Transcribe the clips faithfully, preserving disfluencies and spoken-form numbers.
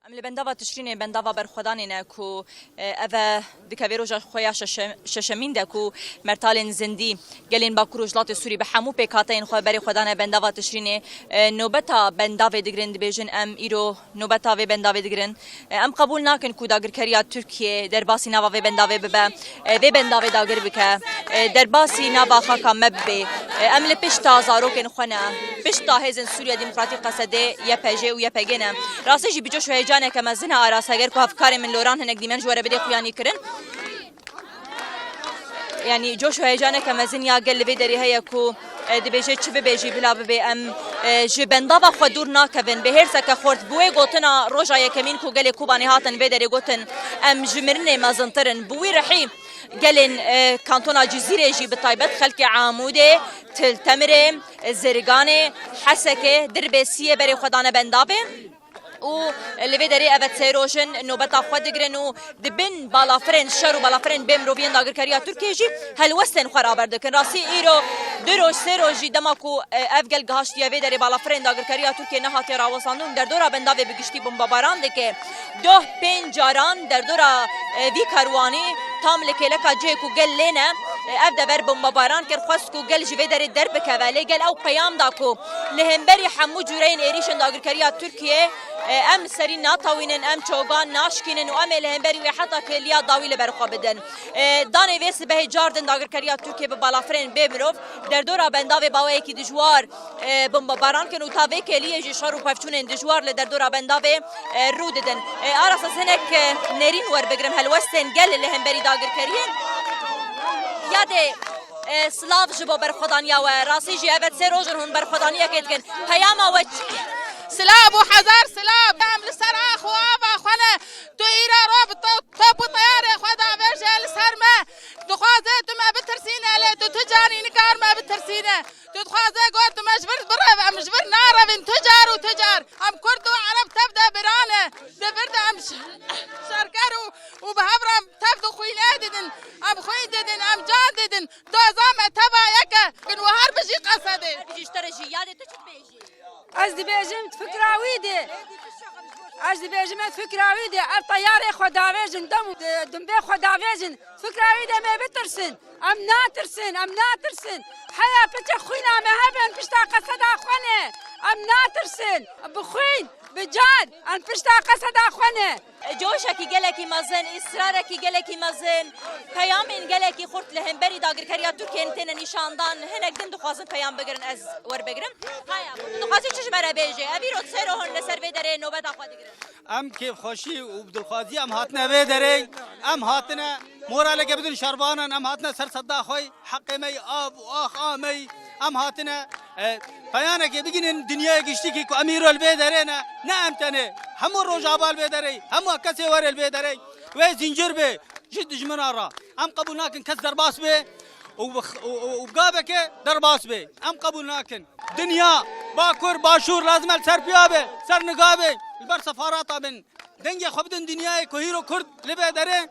Em li bendava Tişrînê bendava berxwedanê ne ku, e, ev e dikeve roja xwe ya şeşe-, şeşemîn de ku mertalên zindî gelên Bakur û Rojhilatê Sûrî bi hemû pêkhateyên xwe berê xwe dane bendava Tişrînê, e, nobeta bendavê digirin, dibêjin em îro nobeta vê bendavê digirin. E, em qebûl nakin ku dagirkeriya Tirkiyê derbasî nava vê bendavê bibe. E, vê bendavê dagir bike. E, derbasî nava xaka me bibe. E, em li pişta zarokên xwe ne. Pişta hêzên Sûriya Demokratîk, Qesedê, Y P J û Y P G ne. Rastî jî bi coş û heyecaneke mezin e Aras, heger ku hevkarê min Loran hinek dîmen ji we re bidê xuyanî kirin. Yanî coş û heyecaneke mezin ya gel li vê derê heye ku, e, dibêje çi bibêjî bila bibê, em, e, ji bendava xwe dûr nakevin. Bi hêrseke xurt, bi wê gotina roja yekemîn ku gelê Kobanê hatin vê derê gotin, em ji mirinê mezintir in. Bi wî rihî gelên, e, kantona Cizîrê jî, bi taybet xelkê Amûdê, Til Temirê, Zirganê, Hesekê, Dirbêsiyê berê xwe dane bendavê. Û li vê derê ev e sê roj in nobeta xwe digirin û di bin balafirên şer û balafirên bê miroviyên dagirkeriya Tirkiyê jî helwestên xwe raber dikin. Rastî îro du roj, sê roj jî dema ku, e, ev gel gihaştiye vê derê, balafirên dagirkeriya Tirkiyê nehatiye rawestandin û derdora bendavê bi giştî bombebaran dike. Doh pênc caran derdora, e, vî karwanî tam li kêleka cihê ku gel lê ne, e, ev dever bombebaran kir, xwest ku gel ji vê derê derbikeve. Lê gel ew peyam da ku li hemberî hemû cûreyên êrîşên dagirkeriya Tirkiyê, e, em li serî natewînin, em çogan naşkînin û em ê li hemberî wê heta kêliya dawî li ber xwe bidin. E, danê vê sibehê cardin dagirkeriya Tirkiyê bi balafirên bê mirov derdora bendavê baweyekî dijwar, e, bombebaran kin û ta vê kêliyê jî şer û pevçûnên dijwar li derdora bendavê, e, rû didin. E, Aras, ez hinek, e, nerîn werbigirim, helwestên gel li hemberî dagirkeriyê. Yadê, e, silav ji bo berxwedaniya we. Rastî jî ev e sê roj in hûn berxwedaniyekê dikin. Peyama we çi ye? Silav û hezar silav. Em li ser ax û ava xwe ne. Tu îra ro bi to-, top û teyarê xwe davêje li ser me. Dixwaze tu me bitirsîne, lê tu tu carî nikar me bitirsîne. Tu dixwaze got tu me ji vir bireve, em ji vir narevin, tu car û tu car. Em Kurd û Ereb tev de birane. Di vir de em ş-, şerker û, û bi hev re tev de xwîne didin. Em xwîn didin, em can didin. Doza me teva yek e. Kin we her bijî Qesedê. Her bijî ji te re jî. Yadê, tu çi dibêjî? Ez dibêjim fikra wî de. Ez dibêjim ez fikra wî de. Ev teyarê xwe davêjin, dem û, e, dimbê xwe davêjin. Fikra wî de me bitirsin. Em natirsin, em natirsin. Heya piçek xwîna me hebin pişta qeseda xwe ne. Em natirsin. Bi xwîn, bi can, em pişta qeseda xwe ne. Coşekî gelekî mezin, îsrarekî gelekî mezin, peyamên gelekî xurt li hemberî dagirkeriya Tirkiyê têne nîşandan. Hinek din dixwazin peyam bigirin, ez werbigirim. Haya, tu dixwazî çi ji me re bêjê? Ev îro sê roj in li ser vê derê nobeta xwe digirin. Em kêfxweşî û bi dilxwazî em hatine vê derê. Em hatine moraleke bidin şervanan, em hatine ser sedda xwe. Heqê me yî av û ax a me yî. Em hatine, e, peyanekê bigihînin dinyayê giştîkî ku em îro li vê derê ne. Ne em tenê. Hemû Rojava li vê derê. Hemû kesê were li vê derê. Wê zîncir bê ji dijmina re. Em qebûl nakin kes derbas bê û bi x-, û, û, û bi gavekê derbas bê. Em qebûl nakin. Dinya, Bakur, Başûr lazim e li ser piya be, ser niga be. Li ber sefarata bin. Dengê xwe bidin dinyayê ku hîro Kurd li vê derê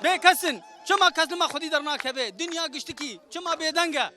bê kes in. Çima kes li me xwedî dernakeve? Dinya giştikî çima bêdeng e?